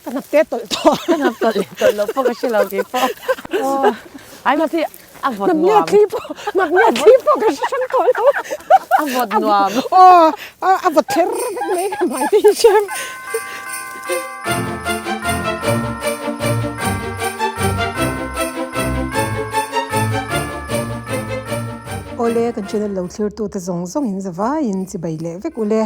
Ka hnap te tawlh tawh. Ka hnap tawlh leh tawlh loh pawh ka hre lo kei pawh. Ai mahse a vawt nuam. Hnap nge thli pawh hnap nge thli pawh ka hre hrang tawh lo. A vawt nuam. Aw a vawt thler vek mai ka hmai te hi hrem. Awle kan channel lo thlir tute zawng zawng in zavaiin chibai leh vek ule.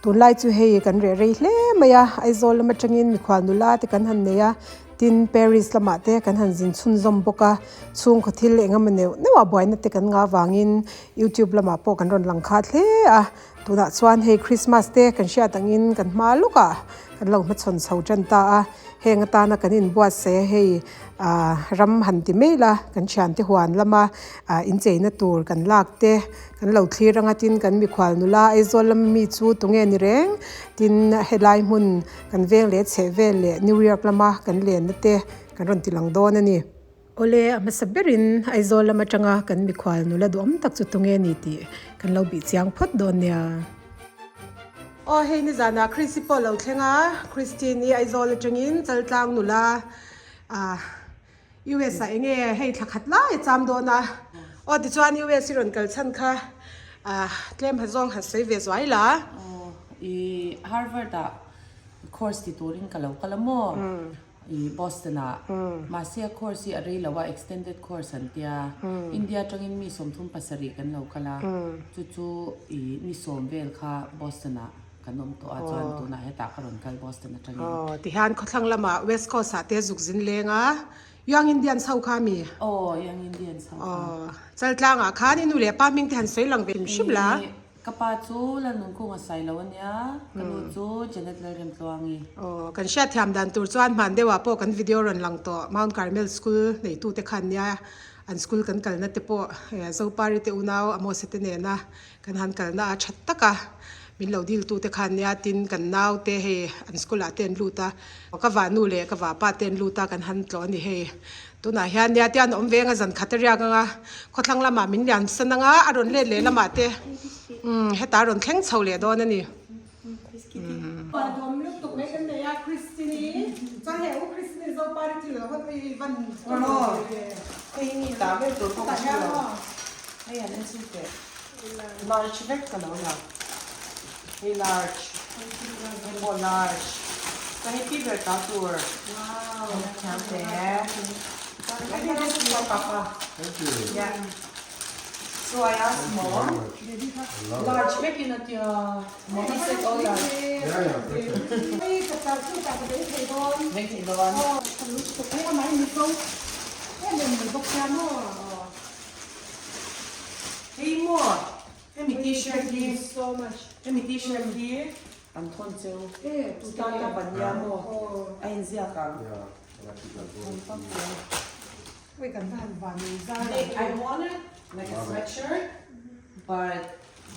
Tunlai chu hei kan reh rei hle mai a, Aizawl lam atangin mikhual nula te kan han nei a, tin Paris lamah te kan han zin chhunzawm bawk a, chhungkaw thil eng emaw neuh neuh ah buaina te kan ngah avangin YouTube lamah pawh kan rawn lang khat hle a, tunah chuan hei Christmas te kan hriat angin kan hma lawkah kan lo hmachhawn chho tan ta a, heng atana kan inbuatsaih a hei ah ram han ti mai la kan thiante huan lama ah incheina tur kan lak te. Kan lo thlir anga tin kan mikhual nula Aizawl lama mi chu tunge ni reng tin helai hmun kan veng leh chheh vel leh New York lama kan lenna te kan rawn ti lang dawn a ni. Awle a hmasa berin Aizawl lam atanga kan mikhual nula duhawm tak chu tunge ni tih kan lo bih chiang phawt dawn nia. Aw hei nizanah Christy pawh lo thleng a, Christine i Aizawl atangin Chaltlang nula ah US ah enge hei thla khat lai a cham dawn a, aw tichuan US i rawn kal chhan kha ah tlem ha zawng han sawi ve zuai la. Aw i Harvard ah course ti turin ka lo kal a maw i Boston ah mahse a course hi a rei lo a extended course an tia India atangin mi 37 kan lo kal a chu chu i ni sawm vel kha Boston ah Kan awm tawh a chuan tunah hetah ka rawn kal Boston atangin. Aw tihian khawthlang lamah West Coast ah te zuk zin leng a Young Indians ho kha mi? Aw Young Indians ho kha. Aw Chaltlang ah khan i nu leh pa hming te han sawi lang ve hrim hrim la. Ih ka pa chu Lalnunkunga sawi lo ania ka nu chu Janet Lalremtluangi. Aw kan hriatthiam dan tur chuan hman deuh ah pawh kan video rawn lang tawh Mount Carmel School neitu te khan nia an school kan kalna te pawh Zopari te unau Amos te nena Kan han kalna a that tak a, min lo dil tute khan nia tin kan nau te hei an school ah te an lut a, ka vahnu leh ka vahpa te an lut a kan han tlawh a ni hei. Tunah hian nia tian awm veng a zan khat a riak ang a, khawthlang lamah min lian san ang a, a rawn let leh lamah te umm hetah a rawn thleng chho leh dawn a ni. Large vek ka lo la hei large hei pawh large ka happy ber ta tur thiam hle I think this is for papa yeah so I asked mom large vek in a tia mommy said all large vek thei dawn Hei maw hemi t-shirt hi hemi t-shirt hi an thawn cheu startup an nia maw a inziak ang I wanted like a sweatshirt but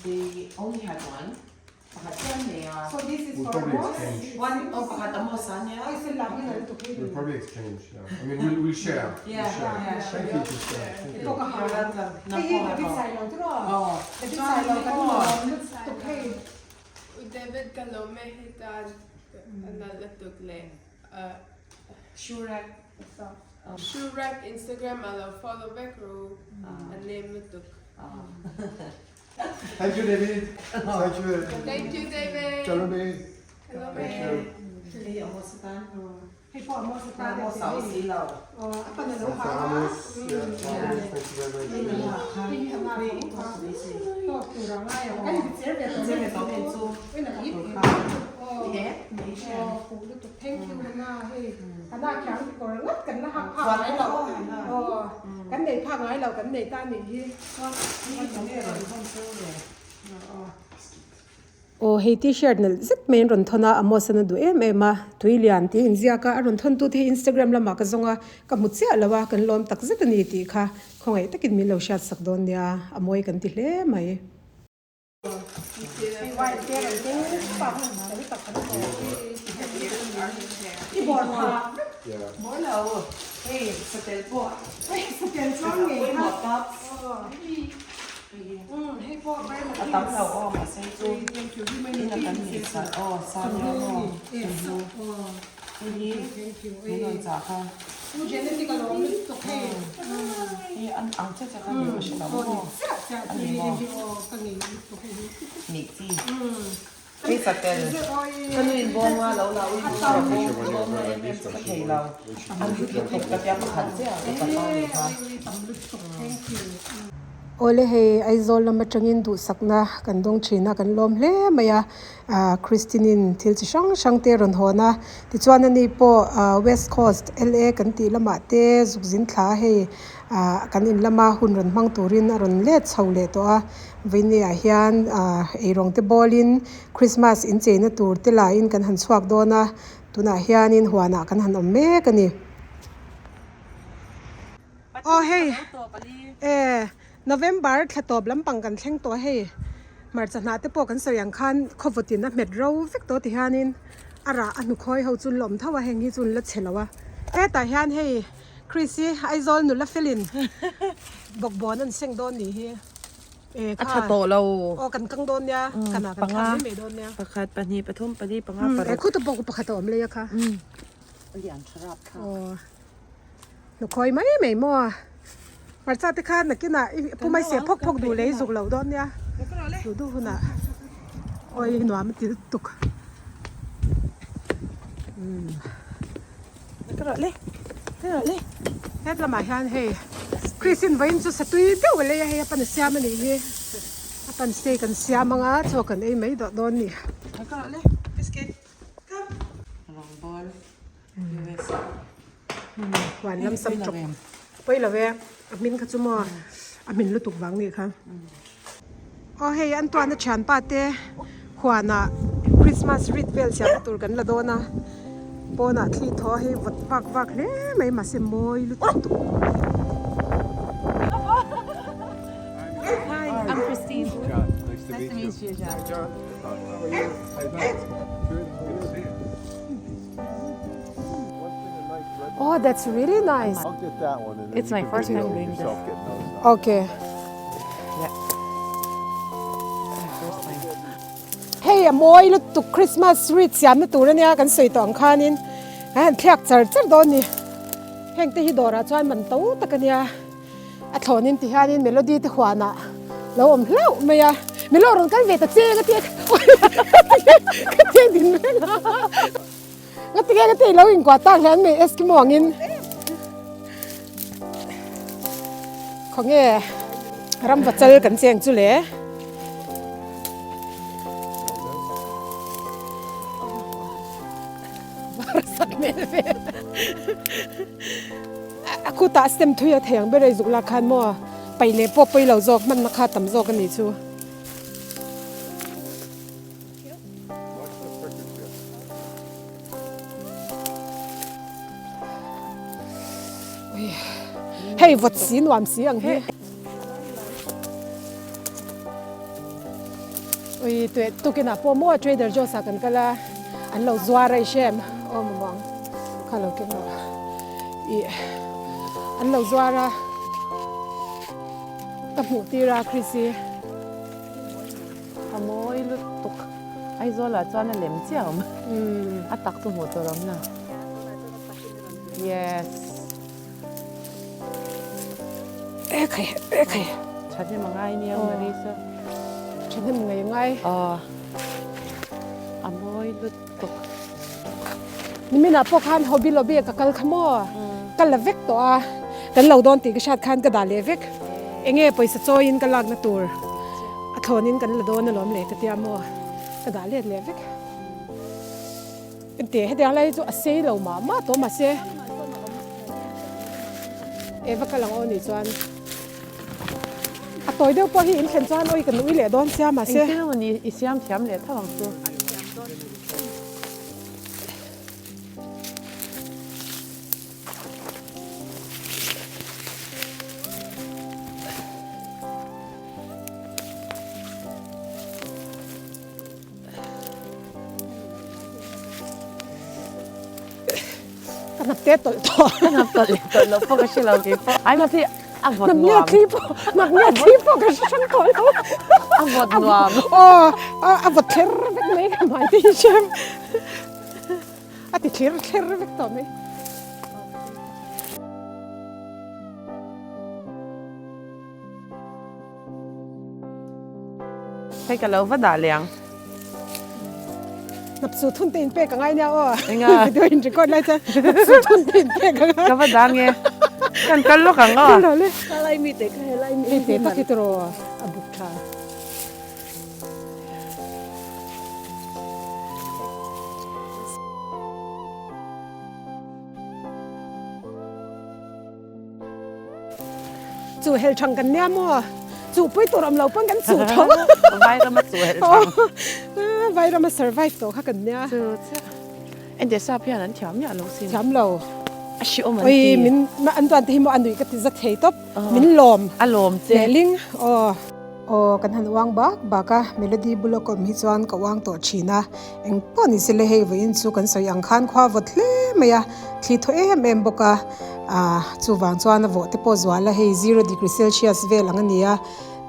they only had one. Pakhat chiah an nei a. So this is We'll for probably Amos? exchange. One oh pakhat Amos a nia. Oi sen lak in an tuk hi. We'll probably exchange, yeah. I mean, we'll, we'll share. Yeah, We'll share. yeah. Thank you, Christina. Thank you. Pawh ka ha. You're welcome. Hei hi David Sailo chu raw? Aw. David Sailo kan lawm lutuk hei. U David ka lawm e heta a nalh lutuk leh Shoe rack. Shoe rack Instagram a lo follow vek ru a nem lutuk. Thank you David. Thank you. Thank you David. Kalome. Kalome. Thank you. Hei Amos atan. Hei pawh Amos atan. Amos a awm si lo. A pan a lo ha a. Amos. Yeah, Amos. Thank you very much. Hei hi a ha tawk tur a ngai ang. Kan incher ve tawh Incher ve tawh hei chu. Aw fuh lutuk. Thank you Hana. Hei Hana khiang kawr ngawt kan la hak phak ngai lo. Aw kan nei phak ngai lo kan nei ta nih hi. Aw hei t-shirt nalh zet mai an rawn thawn a, Amos an a duh em em a, tui lian tih a inziak a, a rawn thawn tute hi Instagram lamah ka zawng a, ka hmu chiah lo a, kan lawm tak zet a ni tih kha khawngaih takin min lo hriat sak dawn nia, a mawi kan ti hle mai. Hei hi min rawn chah kha. U Genetic a lawm lutuk hei. Hei an ang chiah chiah kha ni ka hre lo maw. A ni maw. Ka ngei lutuk hei hi. Nih chi. Hei satel. Ka nu in bawng a lo la ui duh a bawng bawng na em em chu ka thei lo. An hlu thawk ka tia pakhat chiah ka pa ni kha. Awle hei Aizawl lam atangin duhsakna kan dawng thin a kan lawm hle mai a ah Christine-in thil chi hrang hrang te a rawn hawn a tichuan ani pawh ah West Coast L_A kan tih lamah te zukzin thla hei ah kan in lama hun rawn hmang turin a rawn let chho leh tawh a vawiin ah hian ah eirawng te bawlin Christmas incheina tur te laiin kan han chhuak dawn a tunah hianin huanah kan han awm mek a ni. Aw hei e November thla tawp lampang kan thleng tawh a hei hmarcha hnah te pawh kan sawi ang khan khawvawt in a hmet ro vek tawh ti hianin a rah a hnukhawi ho chu an la awm tho a heng hi chu an la chhe lo a hetah hian hei Chris hi Aizawl nula felin bawkbawn an seng dawn nih hi e A tha tawh lo aw kan kang dawn nia kanah kan thla mai mai dawn nia pakhat pahnih pathum pali panga paruk e khuta pawh pakhat a awm lei a kha a lian tha rap thlak aw. Hnukhawi mai mai maw? Hmarcha te khan nakinah i pu mai se phawk phawk duh leh i zuk lo dawn nia. Duh duh hunah awi nuam a ti lutuk. Het lamah hian hei Christine vawiin chu satui deuh a lei a hei a pan a siam a nih hi. A pan steak an siam anga chaw kan ei mai dawh dawn a ni. Huan lam sam tawp pawi lo e a hmin kha chu maw a hmin lutuk vang nih kha aw hei an tuahna thianpa te huanah Christmas wreath vel siamna tur kan la dawn a pawnah thli thaw hei vawt vak vak hle mai mahse mawi lutuk tuk. Hi, I'm Christine. John, nice to Nice to meet meet you. you, John. Hi, John. How are you? Hi, Matt. Good. Good to see you. One thing a nice red Oh, that's really nice. I'll get that one and then It's you my can first video time doing this. yourself getting those up. Okay. Yeah. My first time. Hei a mawi lutuk Christmas wreath siamna tur ania kan sawi tawh ang khanin kan han thliak char char dawn a ni. Heng te hi dawrah chuan man to tak ania. A thlawnin ti hianin melody te huanah lo awm hlauh mai a, milo rawn kal ve ta che nga ti ka ti din reng a, nga ti nge nga ti lo inkuah tak hian mai Eskimo angin khawnge ramva chal kan cheng chu le. Var sak hmel ve. A kutah stem thui a thei ang ber a i zuk lak khan maw paih leh pawh pawi lo zawk hmanna kha tam zawk a nih chu. Hei vawt si nuam si ang hi. Ui tueh tukinah pawh maw Trader Joe's ah kan kal a an lo zuar a i hrem aw mamawh ang kha lo keng rawh ih an lo zuar a ka hmuh tir a Chrissy. A mawi lutuk Aizawl ah chuan a lem chiah awm a tak chu hmuh tur awm lo yes. Ekhai ekhai. Thahnem a ngai nia Marisa. Thahnem ngei ngai. Aw a mawi lutuk. Niminah pawh khan Hobby Lobby ah ka kal kha maw? Ka la vek tawh a, kan lo dawn tih ka hriat khan ka dah leh vek. Enge pawisa chawiin ka lakna tur a thlawnin kan la dawn alawm le ka tia maw? Ka dah let leh vek. Engti hetiang lai hi chu a sei lo mah mah tawh mahse Eva kal ang aw nih chuan a tawi deuh pawh hi in thlen chuan awi kan ui leh dawn sia mahse. Engtin emaw ni i siam thiam leh tho ang chu. Ka hnap te tawlh tawh. Ka hnap tawlh leh tawlh loh pawh ka hre lo kei pawh. Ai mahse a vawt nuam. Hnap nge thli pawh hnap nge thli pawh ka hre hrang tawh lo. A vawt nuam. Aw a vawt thler vek mai ka hmai te hi hrem. A ti thlir thler vek tawh mai. Hei ka lo va dah leh ang. Hnap su thun te in pek angai nia aw. Enga. Video in record lai chuan hnap su thun te in pek angai. Ka va dah nge. Kan kal lawk ang aw. Lo le. Lai mi te kha helai mi. Hei te tak hi tiraw a buk tha. Chu hel thang kan nia maw? Chu pui tur awm lo pawn kan chu tho. Vairam a chu hel thang. Vairam a survive tawh kha kan nia. Chu chiah. Ente sap hian an thiam miah lo sin. Thiam lo. A hri awm an ti. Oi min an tuan te hi maw a nuih ka ti za thei tawp. Min lawm. A lawm che. Lehling aw. Aw kan han uang bak bak a, melody bula ka awm hi chuan ka uang tawh thin a, eng pawh ni sile hei vawiin chu kan sawi ang khan khua vawt hle mai a, thli thaw em em bawk a, ah chuvang chuan a vawh te pawh zual a hei zero degree celsius vel ang a ni a,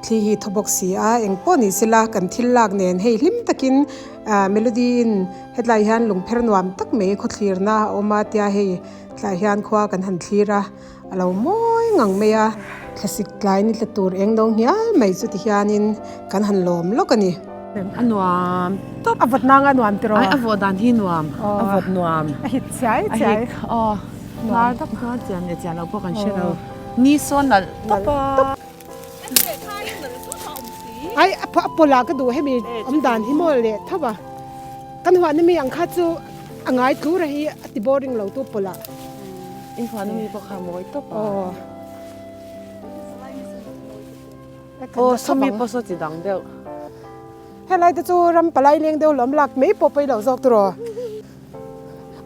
thli hi thaw bawk si a, eng pawh ni sila kan thil lak nen hei hlim takin ah melody in hetlai hian lungpher nuam tak mai khawthlirna a awm a tia hei tlai hian khua kan han thlir a. A lo mawi ngang mai a, thlasik tlai ni tla tur eng do nghial mai chu tihianin kan han lawm lawk a ni. A nuam tawp. A vawt nanga nuam tiraw? Ai a vawt dan hi nuam, a vawt nuam. A hit chiai chiai. A hit aw. Hnar tak hnar chian leh chian lo pawh kan hre lo. Ni sawn nalh tawp a. Ai a pawlah ka duh hemi awm dan hi maw leh tho a. Kan huahna mi ang kha chu a ngai tlur a hi a ti boring lo tu pawlah. In huahna mi pawh kha mawi tawp a. Aw sawmi pawh saw chi dang deuh. Helai te chu ram palai leng deuh lawm lak mai pawh pawi lo zawk turaw.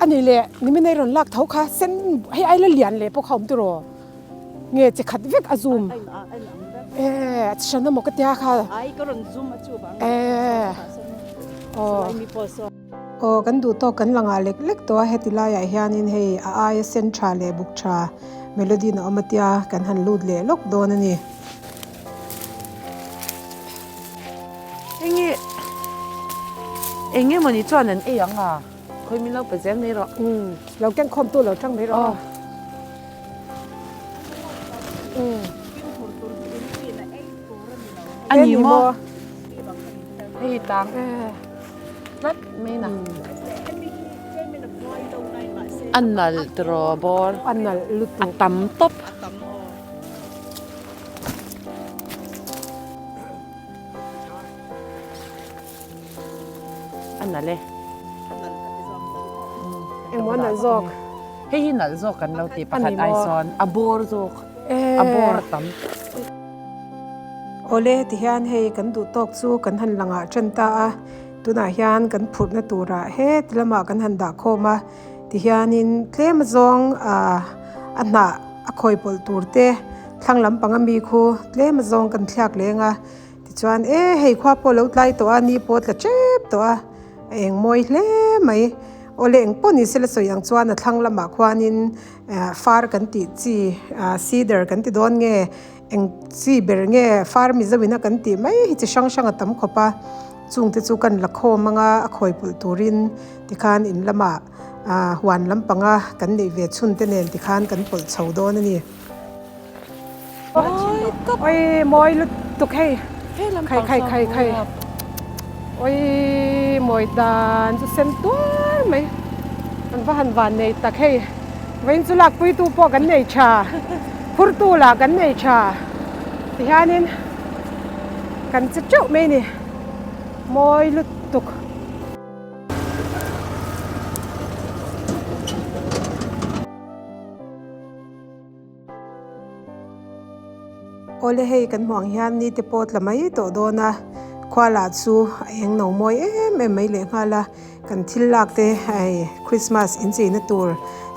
A nih leh nimin ei rawn lak tho kha sen hei ai la lian leh pawh kha awm turaw. Nge chi khat vek a zoom. E a chi hran emaw ka tia kha. Ai ka rawn zoom a chu vang. E aw. Aw kan duh tawk kan la ngah lek lek tawh a heti laiah hianin hei a aia sen tha leh buk tha melody in a awm a tia kan han lut leh lawk dawn a ni. Enge eng emawni chuan an ei ang a khawi min lo pe zel mai rawh. Umm lo kengkhawm tu lo tang mai rawh. A ni maw? Hei tang tlat mai na. A nalh tiraw bawr. A nalh lutuk. A tam tawp. A nalh e. Engmaw a nalh zawk? Hei hi nalh zawk kan lo ti pakhat ai sawn a bawr zawk a bawr a tam. Awle tihian hei kan duh tawk chu kan han langah tan ta a, tunah hian kan phurhna turah heti lamah kan han dah khawm a, tihianin tlem azawng ah a hnah a khawi pawlh tur te thlang lampang ami khu tlem azawng kan thliak leng a. Tichuan e hei khua pawh lo tlai tawh a, ni pawh tla tep tawh a, a eng mawi hle mai. Awle eng pawh ni sela sawi ang chuan a thlang lamah khuanin far kan tih chi cedar kan ti dawn nge eng chi ber nge far Mizoina kan tih mai hi chi hrang hrang a tam khawp a, chungte chu kan la khawm anga a khawi pawlh turin tikhan in lamah huan lampanga kan neih ve chhun te nen tikhan kan pawlh chho dawn a ni. Oi mawi lutuk hei khai khai khai khai oi mawi dan chu sen tuar mai an va han van nei tak hei vawiin chu lak pui tu pawh kan nei tha phur tu lah kan nei tha tihianin kan che teuh mai a ni mawi lutuk. Awle hei kan hmuh ang hian ni te pawh tla mai tawh dawn a, khua lah chu a eng no mawi em em mai leh nghal a, kan thil lak te hei Christmas incheina tur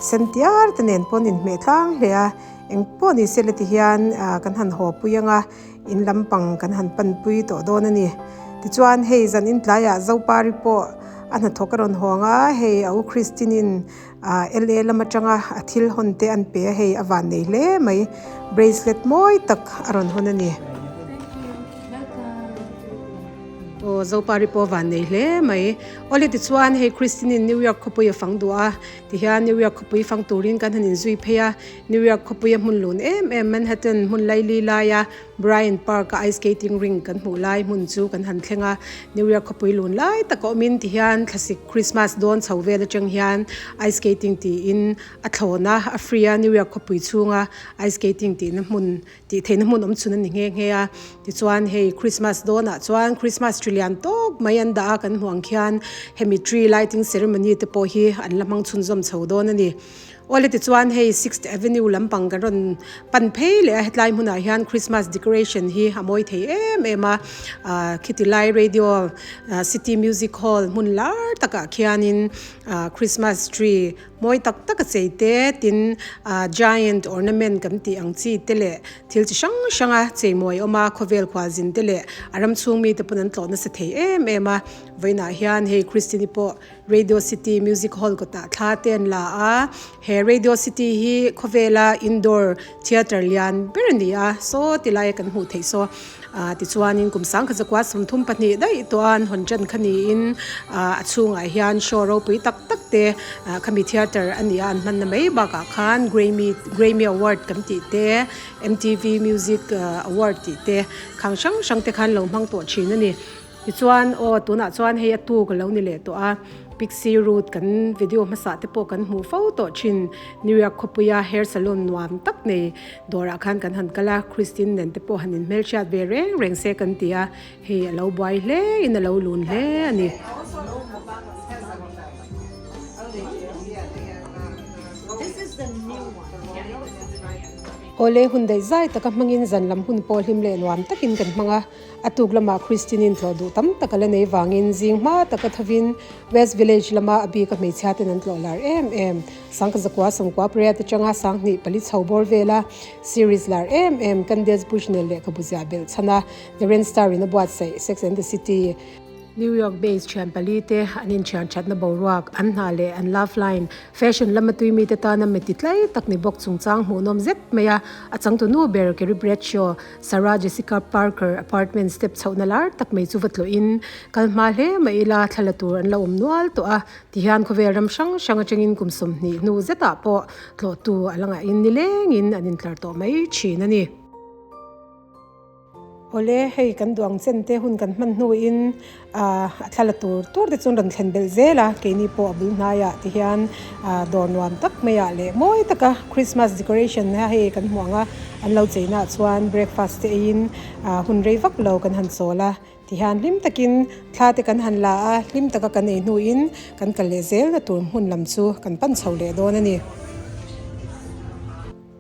sen tiar te nen pawn inhmeh tlang hle a, eng pawh ni se la ti hian ah kan han haw pui ang a, in lampang kan han pan pui tawh dawn a ni. Tichuan hei zan in tlaiah Zopari pawh a hnathawk a rawn hawng a, hei a u Christine-in LA lam atanga a thil hawn te an pe a, hei a van nei hle mai, bracelet mawi tak a rawn hawn a ni. Aw Zopari pawh van nei hle mai. Awle tichuan hei Christine in New York khawpui a fang duh a, tihian New York khawpui fang turin kan han inzui phei a, New York khawpui a hmun lun em em Manhattan hmun laili laia Bryant Park a ice skating rink kan hmuh lai hmun chu kan han thleng a, New York khawpui lun lai tak a awmin tihian thlasik Christmas dawn chho vel atang hian ice skating tiin a thlawn a, a free a New York khawpui chhunga ice skating tihna hmun Tih theihna hmun awm chhun a ni nghe nghe a, tichuan hei Christmas dawnah chuan Christmas tree lian tawk mai an dah a kan hmuh ang khian hemi tree lighting ceremony te pawh hi an la hmang chhunzawm chho dawn a ni. Awle tichuan hei Sixth Avenue lampang kan rawn pan phei leh a hetlai hmunah hian Christmas decoration hi a mawi thei em em a, ah khiti lai radio city music hall hmun lar takah khianin ah Christmas tree Mawi tak tak a chei te, tin ah giant ornament kan tih ang chi te leh thil chi hrang hrang a chei mawi awm a, khawvel khualzin te leh a ram chhung mite pawn an tlawh nasa thei em em a. Vawiinah hian hei Christine-i pawh Radio City Music Hall kawtah thla te an la a, he Radio City hi khawvela indoor theatre lian ber a ni a, saw ti laia kan hmuh theih saw ah tichuanin kum sangkhat zakua 32 daih tawh a an hawn tan kha niin ah a chhungah hian show ropui tak tak te ah khami theatre a nih a an hmanna mai bakah khan Grammy Grammy award kan tih te M_T_V music award tih te khang hrang hrang te khan lo hmang tawh thin a ni. Tichuan aw tunah chuan hei a tuk a lo ni leh tawh a, Pixie Root kan video hmasa te pawh kan hmuh fo tawh thin. New York khawpuia hair salon nuam tak nei dawrah khan kan han kal a, Christine nen te pawh han inhmelhriat ve reng reng se kan ti a, hei a lo buai hle in a lo lun hle a ni. Awle hun daih zai taka hmangin zan lam hun pawh hlim leh nuam takin kan hmang a. A tuk lamah Christine-in tlawh duh tam tak a la nei vangin zing hma taka thovin West Village lama a bika hmeichhia ten an tlawh lar em em. Sangka zakua sawmkua pariat atanga sanghnih pali chho bawr vela series lar em em Candace Bushnell lehkhabu ziah belh chhan a Darren Star in a buatsaih Sex and the City New York based thian pali te an inthian thatna boruak an hna leh an love line Fashion lama tui mite tana meti tlai tak ni bawk chungchang hmuhnawm zet mai a, a changtu nu ber Carrie Bradshaw, Sarah Jessica Parker apartment step chhohna lar tak mai chu va tlawhin kal hma hle mai ila thla la tur an la awm nual tawh a, tihian khawvel ram hrang hrang atangin kum 20 hnu zetah pawh tlawhtu a la ngaihin nilengin an intlar tawh mai thin a ni. Awle, hei kan duh ang chen te hun kan hman hnuin a thla la tur tur te chuan rawn thlen belh zel a, keini pawh a bul hnaiah te hian dawr nuam tak maiah leh mawi taka Christmas decoration a hei kan hmuh ang a, an lo cheinaah chuan breakfast te eiin hun rei vak lo kan han chawl a, tihian hlim takin thla te kan han la a, hlim taka kan ei hnuin kan kal leh zelna tur hmun lam chu kan pan chho leh dawn a ni.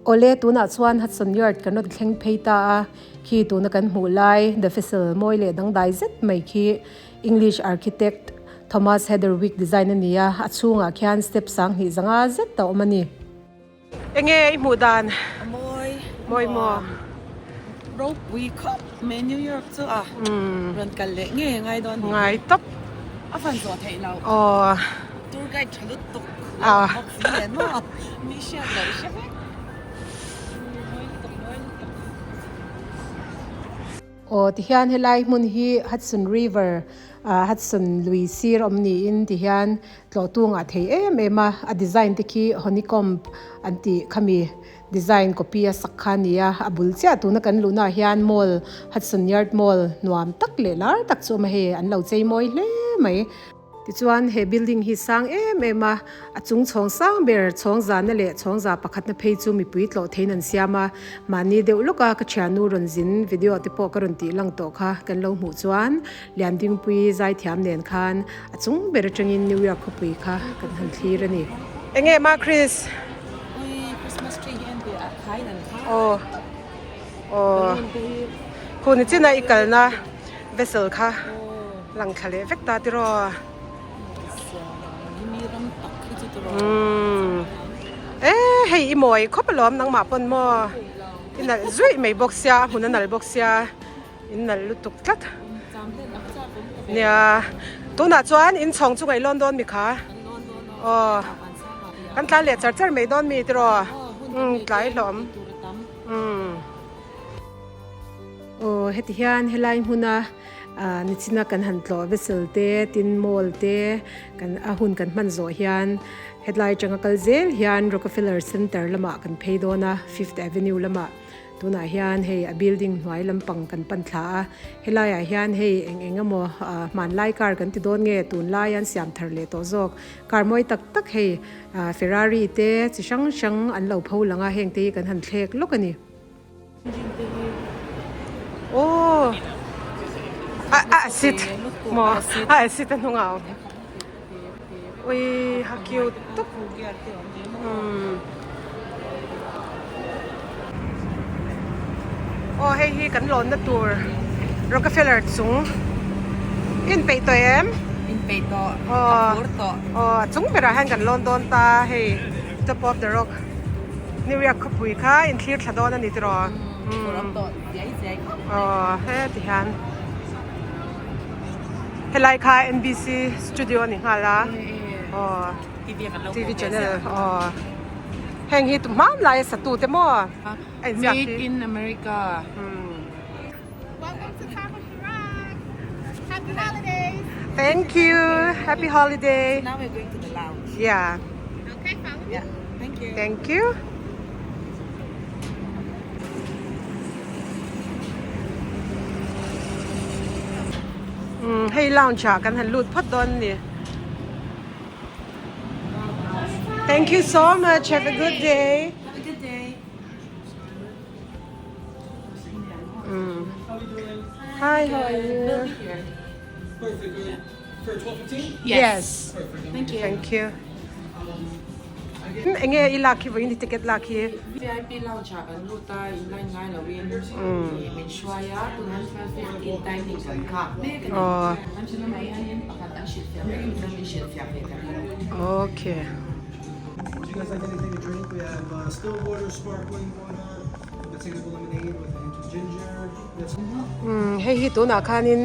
Awle, tunah chuan Hudson Yard kan rawn thleng phei ta a, khi tuna kan hmuh lai The Vessel mawi leh dangdai zet mai khi English architect Thomas Heatherwick design a ni a, a chhungah khian step sanghnih zanga zet a awm a ni. Enge i hmuh dan? A mawi. Mawi maw? Ropui khawp mai New York chu a rawn kal leh ngei a ngai dawn. Ngai tawp. A fan zawh theih loh. Aw. Tour guide tha lutuk. Ah. Bawk si nen maw? Mi hriat loh hre vek. Mawi lutuk mawi lutuk. Aw tihian helai hmun hi Hudson River ah Hudson lui sir awm niin tihian tlawhtu ngah thei em em a, a design te khi honeycomb an tih khami Design copy a sak kha a ni a, a bul chiah tuna kan luhnaah hian mall, Hudson Yard Mall nuam tak leh lar tak chu a awm a hei, an lo chei mawi hle mai. Tichuan he building hi sang em em a, a chung chhawng sang ber chhawng zana leh chhawng za pakhatna phei chu mipui tlawh theiin an siam a, mahni deuh lawka ka thiannu rawn zin video te pawh ka rawn tih lang tawh kha kan lo hmuh chuan Liandingpui zaithiam nen khan a chung ber atangin New York khawpui kha kan han thlir a ni. Enge ma Chris? Ui Christmas tree hi an ti a khai in an khai. Aw aw Khu ni chin a i kalna vessel kha lang thla leh vek ta tiraw. Mi ram tak hi chu tiraw. Umm e hei i mawi khawp alawm nangmah pawn maw i nalh zuih mai bawk sia a hmun a nalh bawk sia. In nalh lutuk tlat. Nia tunah chuan in chhawng chu ngaih lawn dawn mi kha. Aw kan tlan leh char char mai dawn mi tiraw umm tlai hlawm umm. Aw heti hian helai hmuna. Ah nichina kan han tlawh vessel te tin mall te kan a hun kan hman zawh hian hetlai atanga kal zel hian Rockefeller Center lamah kan phei dawn a Fifth Avenue lamah tunah hian hei a building hnuai lampang kan pan thla a helai ah hian hei eng eng emaw ah hmanlai car kan ti dawn nge tunlai an siam thar leh tawh zawk car mawi tak tak hei ah Ferrari te chi hrang hrang an lo pho lang a heng te hi kan han thlek lawk a ni. Aw a a acid maw a acid a hnungah a awm ui a cute tawp umm aw hei hi kan lawnna tur Rockefeller chung inpeih tawh em inpeih tawh a phur tawh aw a chung berah hian kan lawn dawn ta hei top of the rock. New York khawpui kha inthlir thla dawn a ni tiraw? Aw heti hian helai kha NBC studio a ni nghal a aw TV channel aw heng hi tu hman laia satu te maw a inziak hi. Made in America. Welcome to Top of the Rock. Happy holidays. Thank you. Happy holiday. So now we're going to the lounge. Yeah. Okay, follow me. Yeah. Thank you. Thank you. Hei lounge ah kan han lut phawt dawn a ni. Thank you so much. Have a good day. Have a good day. Hi, how are you? Perfect. For 12:15? Yes. Thank you. Thank you. Enge i lak hi vawiin i ticket lak hi? VIP lounge ah kan lut a, in line ngai lo in min hruai a, tunah 12:15 timing kan nghak mek a ni. An hrilh lamah hianin pakhat an hrilhfiah vek a, mizo min hrilhfiah ve ta ringawt. Okay. Would you guys like anything to drink? We have uh, still water, sparkling water, Umm hei hi tunah khanin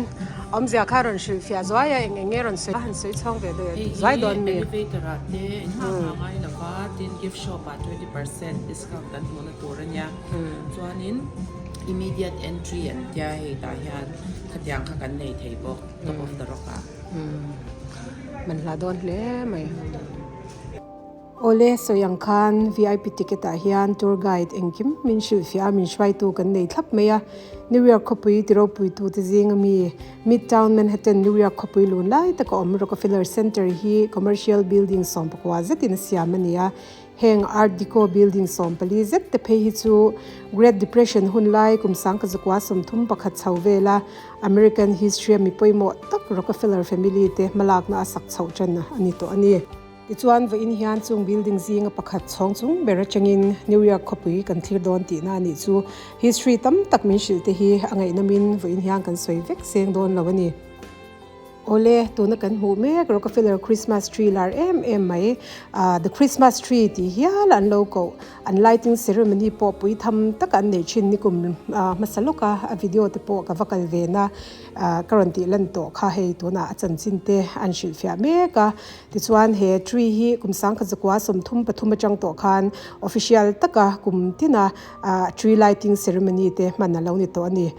awmzia kha rawn hrilh fiah zuai a eng eng nge rawn sawi a han sawi chhawng ve daih zuai dawn mi. Hei hi elevator ah te in hma hma ngai lova tin gift shop ah 20% discount kan hmuhna tur a nia chuanin immediate entry an tia hei tah hian khatiang kha kan nei thei bawk top of the rock ah. Umm man hla dawn hle mai. Awle, sawi ang khan VIP ticket ah hian tour guide engkim min hrilhfiah a, min hruaitu kan nei thlap mai a. New York khawpui tiropuitute zinga mi Midtown Manhattan New York khawpui lun lai taka awm Rockefeller Center hi commercial building sawmpakua zetin a siam a ni a. Heng Art Deco building 14 zet te phei hi chu Great Depression hun lai kum sangkazakua 31 chho vela American history a mi pawimawh tak Rockefeller family te hmalakna a sak chhoh tan a ni tawh a ni. Tichuan, vawiin hian chung building zinga pakhat chhawng chung ber atangin New York khawpui kan thlir dawn tihna a nih chu. History tam tak min hrilh te hi a ngaihnawmin vawiin hian kan sawi vek seng dawn lo a ni. Awle, tuna kan hmuh mek Rockefeller Christmas tree lar em em mai, The Christmas Tree tih hial an lo koh. An lighting ceremony pawh pui tham taka an neih thin nikum hmasa lawka a video te pawh ka va kal ve na ka rawn tih lan tawh kha hei tunah a chanchin te an hrilhfiah mek a. Tichuan he tree hi kum sangkhat zakua 33 atang tawh khan official taka kum tina tree lighting ceremony te hman a lo ni tawh a ni.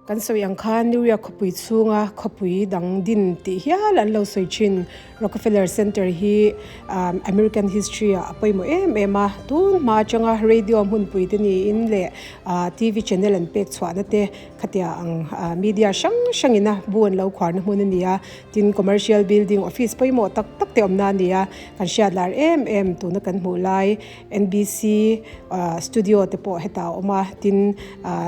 Kan sawi ang khan New York khawpui chhunga khawpui dang din tih hial an lo sawi thin. Rockefeller Center hi American history ah a pawimawh em em a, tun hma atanga radio hmunpui te niin leh TV channel an pek chhuahna te khatia ang media hrang hrangin a bu an lo khuarna hmun a ni a. Tin, commercial building office pawimawh tak tak te awmna a ni a, kan hriat lar em em tuna kan hmuh lai NBC studio te pawh hetah a awm a, tin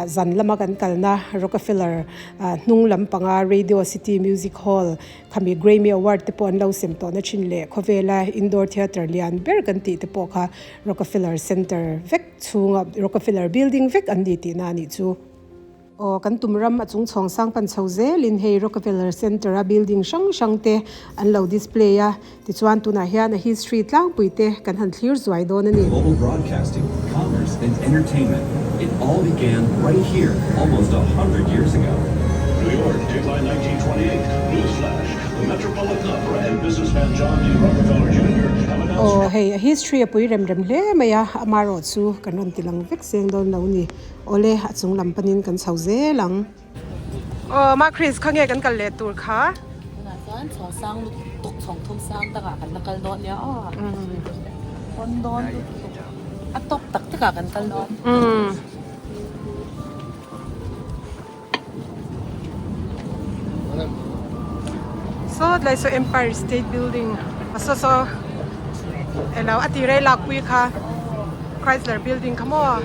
zan lama kan kalna Rockefeller hnung lampanga Radio City Music Hall khami Grammy Award te pawh an lo sem tawhna thin leh khawvela indoor theatre lian ber kan tih te pawh kha Rockefeller Center vek chhunga Rockefeller building vek an ni tihna a nih chu. Aw, kan tum ram a chung chhawng sang pan chho zelin hei Rockefeller Center a building hrang hrang te an lo display a, tichuan tunah hian a history tlangpui te kan han thlir zuai dawn a ni. Global broadcasting, commerce and entertainment, it all began right here almost 100 years ago. New York, dateline 1928, newsflash, the Metropolitan Opera and businessman John D. Rockefeller Jr. have announced. Aw, hei a history a pui rem rem hle mai a, amaherawhchu kan rawn ti lang vek seng dawn lo ni. Awle, a chung lam panin kan chho zel ang. Aw ma Chris khawnge kan kal leh tur kha. Tunah chuan chhawng sang lutuk chhawng thum sang takah kan la kal dawn nia aw. Pawn dawn lutuk a tawp tak takah kan kal dawn. Saw tlai saw Empire State Building a saw saw elo a ti rei lak pui kha Chrysler Building kha maw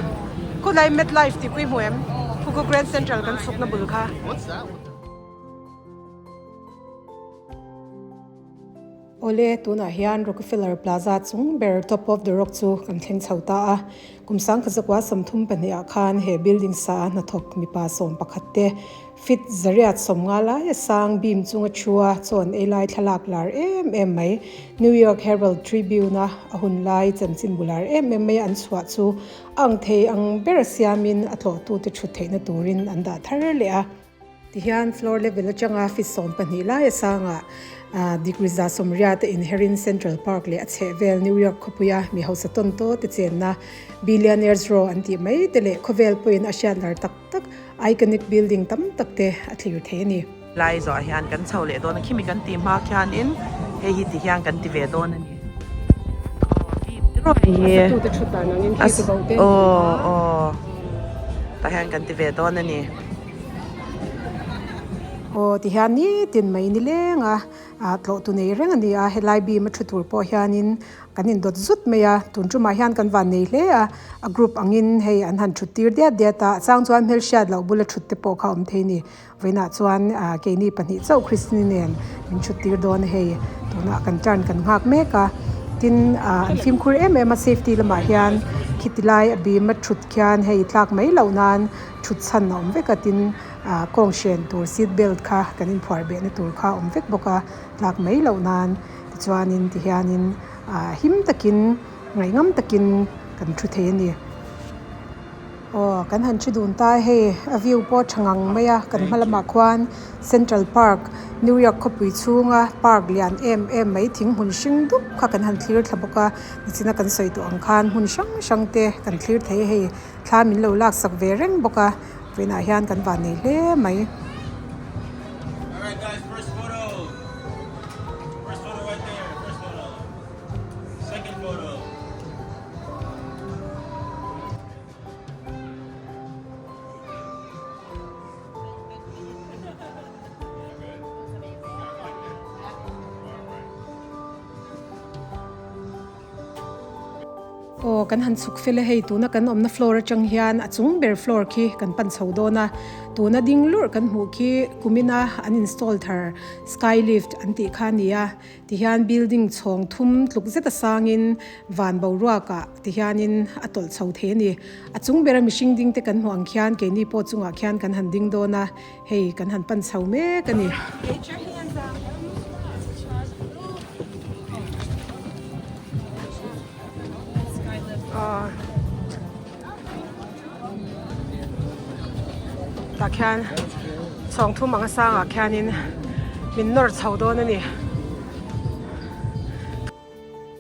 khulai MetLife tih pui hmu em khu khu Grand Central kan chhukna bul kha. Awle, tunah hian Rockefeller Plaza chung ber Top of the Rock chu kan thleng chho ta a. Kum sangkha zakua 32 ah khan he building sa a hnathawk mipa 11 te fit zariat sawmnga laia sang beam chunga thu a chawn ei lai thlalak lar em em mai. New York Herald Tribune a a hun lai chanchin bu lar em em mai an chhuah chu a ang thei ang ber a siamin a tlawhtute thut theihna turin an dah thar leh a. Tihian floor level atanga feet 12 lai a sangah degree 180 te inherin Central Park leh a chhehvel New York khawpuia mi hausa tawn taw te chenna Billionaires Row an tih mai te leh khawvel pawhin a hriat lar tak tak iconic building tam tak te a thlir thei a ni. Lai zawh hian kan chho leh dawn a, khimi kan tih hma khianin hei hi ti hian kan ti ve dawn a ni. A satute thut dan angin khi chu bo te an ti a. Aw tah hian kan ti ve dawn a ni. Aw tihian nitin mai ni leng a, ah tlawh tu nei reng a ni a, helai bim a thu tur pawh hianin kan indawt zut mai a, tun tumah hian kan van nei hle a, a group angin hei an han thut tir diat diat a, a chang chuan hmelhriat loh bula thut te pawh kha a awm thei a ni, vawiinah chuan ah keini pahnih chauh Christine nen min thut tir dawn a hei, tunah kan turn kan nghak mek a, tin ah an fimkhur em em a safety lamah hian khiti lai a bim a thut khian hei tlak mai loh nan. Thut chhan a awm vek a tin ah kawng hren tur seat belt kha kan inphuar behna tur kha a awm vek bawk a tlak mai loh nan tichuanin tihianin ah him takin ngaihngam takin kan thu thei a ni. Aw kan han thi dun ta a hei a view pawh a tha ngang mai a kan hma lamah khuan Central Park New York khawpui chhunga park lian em em mai thing hmun hring dup kha kan han thlir thla bawk a nichina kan sawi tawh ang khan hmun hrang hrang te kan thlir thei a hei. Thla min lo laksak ve reng bawk a, vawiinah hian kan van nei hle mai. Aw kan han chhuk fel a hei tuna kan awmna floor atang hian a chung ber floor khi kan pan chho dawn a tuna ding lurh kan hmuh khi kumina an install thar sky lift an tih kha a ni a tihian building chhawng thum tluk zet a sangin van boruakah tihianin a tawlh chho thei a ni a chung bera mihring ding te kan hmuh ang khian keini pawh chungah khian kan han ding dawn a hei kan han pan chho mek a ni. Tah khian chhawng thum anga sangah khianin min nawr chho dawn a ni.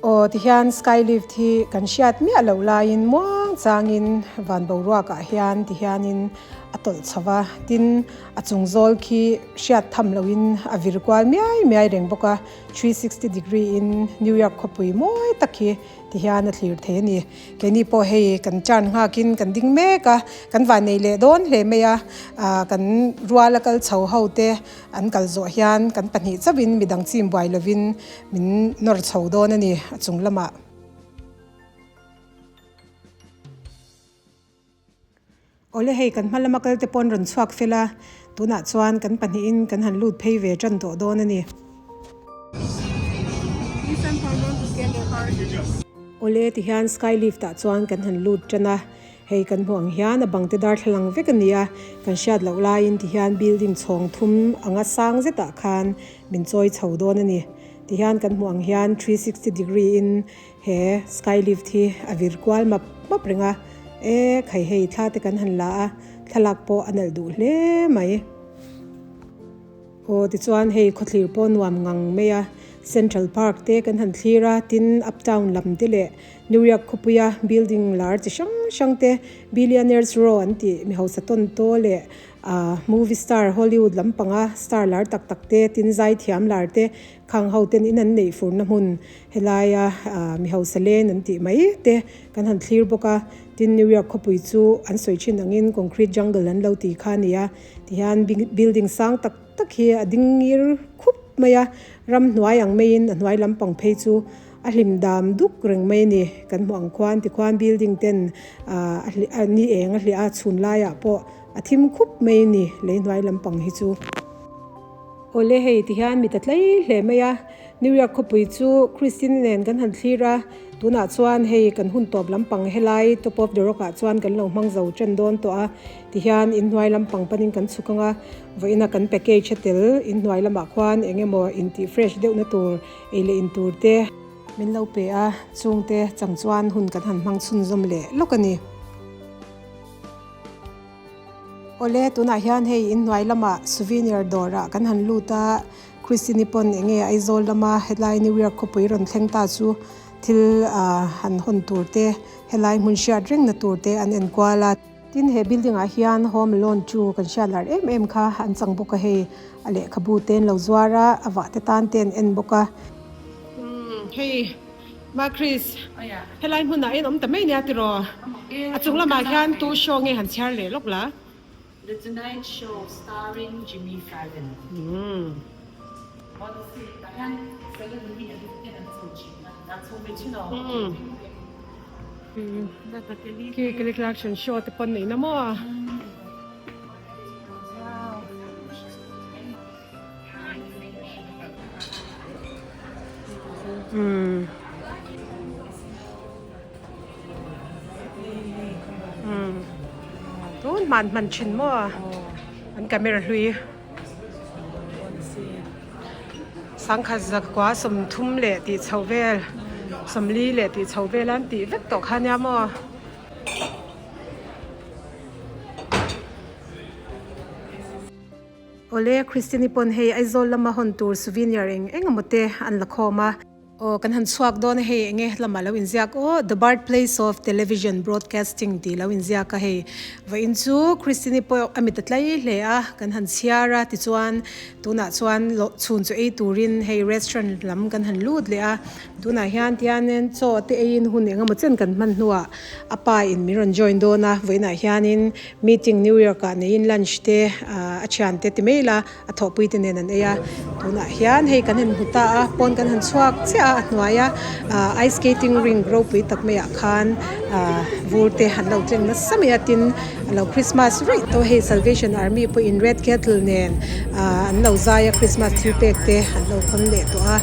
Aw tihian sky lift hi kan hriat miah loh laiin muang changin van boruakah hian tihianin a tawlh chho va tin a chung zawl khi hriat tham lohin a vir kual miai miai reng bawk a. 360 degree in New York khawpui mawi tak hi ti hian a thlir thei a ni. Keini pawh hei kan turn nghakin kan ding mek a, kan van nei leh dawn hle mai a, ah kan ruala kal chho ho te an kal zawh hian kan pahnih chauhin midang chim buai lovin min nawr chho dawn a ni a chung lamah. Awle hei kan hma lama kal te pawh an rawn chhuak fel a, tunah chuan kan pahnihin kan han lut phei ve tan tawh dawn a ni. Awle tihian sky lift ah chuan kan han lut tan a, hei kan hmuh ang hian a bang te darthlalang vek a ni a, kan hriat loh laiin tihian building chhawng thum anga sang zetah khan min chawi chho dawn a ni. Tihian kan hmuh ang hian 360 degree in He sky lift hi a vir kual map map reng a, e khai hei thla te kan han la a, thlalak pawh a nalh duh hle mai. Aw tichuan hei khawthlir pawh nuam ngang mai a. Central Park te kan han thlir a, tin Uptown lam te leh New York khawpuia building lar chi hrang hrang te, Billionaires Row an tih mi hausa tawn taw leh ahh movie star Hollywood lampanga star lar tak tak te, tin zaithiam lar te khang ho ten in an neih furna hmun helaia ahh mi hausa len an tih mai te kan han thlir bawk a, tin New York khawpui chu an sawi thin angin concrete jungle an lo ti kha a ni a, tihian building sang tak tak hi a ding ngir khup mai a, ramhnuai ang maiin a hnuai lampang phei chu a hlim dam duk reng mai a ni. Kan hmuh ang khuan tikhuan building ten ah a ni eng a hliah a chhun laiah pawh a thim khup mai a ni lei hnuai lampang hi chu. Awle hei tihian mi ta tlai hle mai a, New York khawpui chu Christine nen kan han thlir a, tunah chuan hei kan hun tawp lampang helai Top of the Rock ah chuan kan lo hmang zo chen dawn tawh a, tihian inhnuai lampang panin kan chhuk ang a, vawiina kan package a tel inhnuai lamah khuan eng emaw intih fresh deuhna tur ei leh in tur te min lo pe a, chungte chang chuan hun kan han hmang chhunzawm leh lawk a ni. Awle, tunah hian hei inhnuai lamah souvenir dawrah kan han lut a, Christine-i pawn eng nge Aizawl lama helai New York khawpui rawn thleng ta chu thil han hawn tur te, helai hmun hriat rengna tur te an enkual a. Tin, he building ah hian Home Alone chu kan hriat lar em em kha an chang bawk a hei, a lehkhabu te an lo zuar a, a vah te tan te an en bawk a. Umm hei Ma Chris, helai hmunah hian awm ta mai nia tiraw? A chung lamah hian tu show nge han chhiar leh lawk la? The Tonight Show starring Jimmy Fallon. Khi Kelly Clarkson show te pawn neihna maw? Umm. Umm. Tun hman hman thin maw? An camera hlui. Sangkhat zakua 30 leh tih chho vel 40 leh tih chho vel an tih vek tawh kha nia maw. Awle, Christine-i pawn hei Aizawl lama hawn tur souvenir eng eng emaw te an la khawm a. Aw, kan han chhuak dawn a hei enge lamah lo inziak aw, The Birthplace of Television Broadcasting tih lo inziak a hei. Vawiin chu Christine-i pawh a mit a tlai hle a, kan han chhiar a, tichuan tunah chuan chhun chu ei turin hei restaurant lam kan han lut leh a. Tunah hian tianin chaw te eiin hun eng emaw chen kan hman hnuah a pa in min rawn join dawn a, vawiinah hianin meeting New York ah neiin lunch te a thian te ti mai la a thawhpui te nen an ei a, tunah hian hei kan han hmu ta a, pawn kan han chhuak chiah a a hnuaia ice skating rink ropui tak maiah khan vur te an lo tleng nasa mai a, tin a lo Christmas raih tawh a hei Salvation Army pawhin red kettle nen an lo zai a Christmas thil pek te an lo khawn leh tawh a,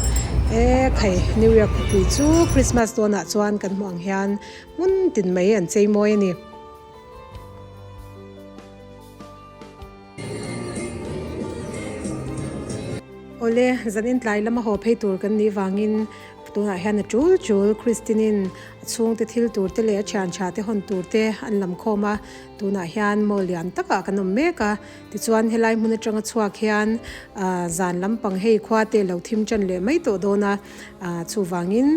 ekhai New York khawpui chu Christmas dawnah chuan kan hmuh ang hian hmun tin mai an chei mawi a ni. Awle, zanin tlai lama haw phei tur kan nih vangin tunah hian a tul tul Christine-in a chhungte thil tur te leh a thian tha te hawn tur te an lam khawm a, tunah hian mall lian takah kan awm mek a, tichuan helai hmun atanga chhuak hian zan lampang hei khua te lo thim tan leh mai tawh dawn a, chuvangin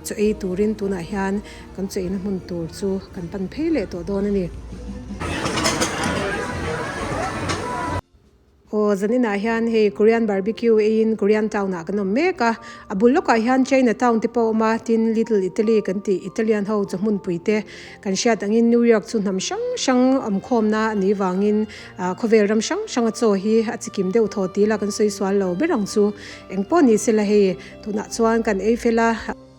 chaw ei turin tunah hian Kan cheina hmun tur chu kan pan phei leh tawh dawn a ni. Aw, zaninah hian hei Korean barbecue eiin Korean town ah kan awm mek a. A bul lawkah hian China town te pawh a awm a, tin Little Italy kan tih Italian ho chaw hmunpui te kan hriat angin New York chu hnam hrang hrang awmkhawmna a nih vangin khawvel ram hrang hranga chaw hi a chikim deuh thaw tih la kan sawi sual lo ber ang chu. Engpawh ni sela hei tunah chuan kan ei fel a.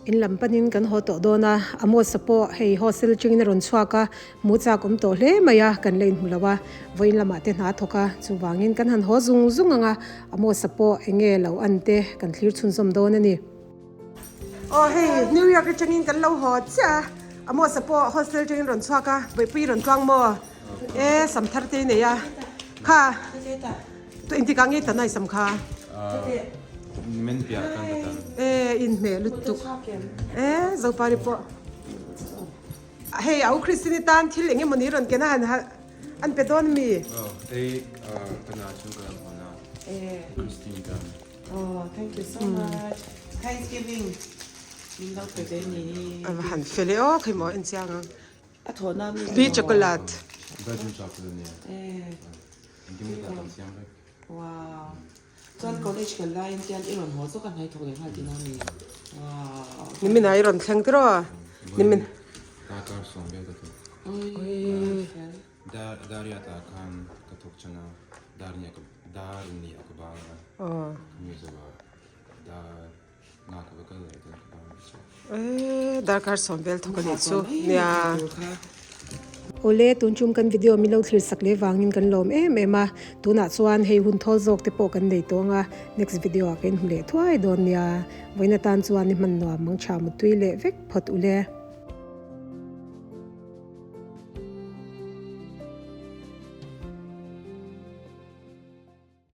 In lam panin kan haw tawh dawn a, Amos-a pawh hei hostel atangin a rawn chhuak a, hmu chak awm tawh hle mai a, kan la inhmu lo a, vawiin lamah te hna thawk a, chuvangin kan han haw zung zung ang a, Amos-a pawh eng nge lo an te kan thlir chhunzawm dawn a ni. Aw hei New York atangin kan lo haw chiah a, Amos-a pawh hostel atangin a rawn chhuak a, Vawipuii rawn tluang maw? E sam thar te i nei a, kha engtikah nge i tan a i sam kha? Men piah kan ka tan. E inhmeh lutuk e Zopari pawh hei au Christine tan thil eng emawni rawn ken a han an pe dawn mi? Aw hei ka na chu ka lo hawn a Christine tan. Oh thank you so much. Thanksgiving min lo pe ve ni. A va han fel e aw khi maw en chiang ang. A thawh na mi Bi chocolate. Belgian chocolate ania. Engtin nge kan siam vek. Wow. Chuan college kal laiin chuan i rawn haw zawk a hnai thawk leh nghal tihna a ni. Wow. Nimin ah i rawn thleng tiraw? Nimin. Darkar sawm vel ka thawk. Oi. Dar Dariat ah khan ka thawk chan a, dar ni ah ka dar ni ah ka bang a. Aw. Ka mi zawh ah dar nga ka va kal leh chuan ka bang leh chhuak. Eee darkar sawm vel thawk a nih chu nia. Awle tun chum kan video min lo thlir sak leh vangin kan lawm em em a, tunah chuan hei hun thawl zawk te pawh kan nei tawh ang a, next video ah ka inhmu leh thuai dawn nia, vawiin atan chuan i hman nuam mang tha mutui leh vek phawt ule.